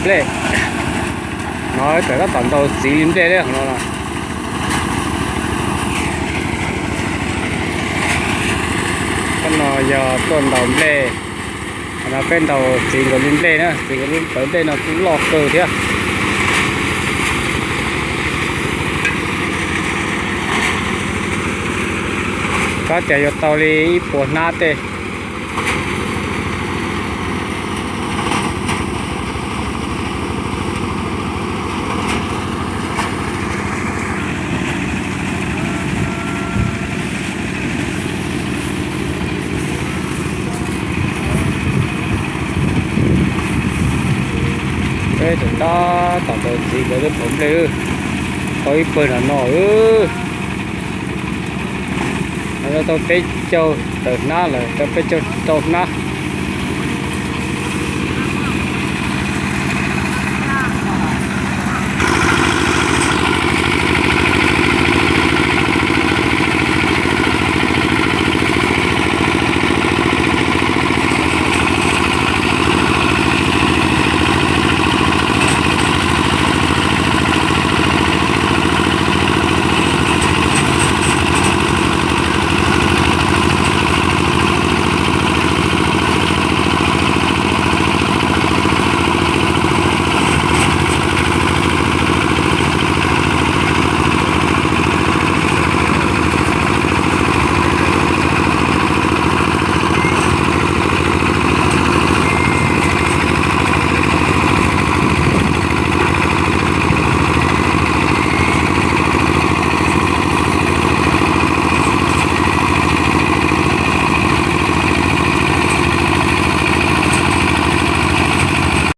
Nplej no, txawm tab tom ntaus txiv li nplej li no. Qhov no yog tuaj ntaus nplej, qhov no peb ntaus txiv nkaus li nplej na, txiv nkaus li plawv nplej no kuj loj kawg thiab. Kab cas yuav tau li ib puas hnab tej. Peb tseem tab tom ntaus txiv nkawd lub plawv nplej, tau ib pawg nram no. Tau peb caug tawm hnab lawm, tau peb caug rau hnab.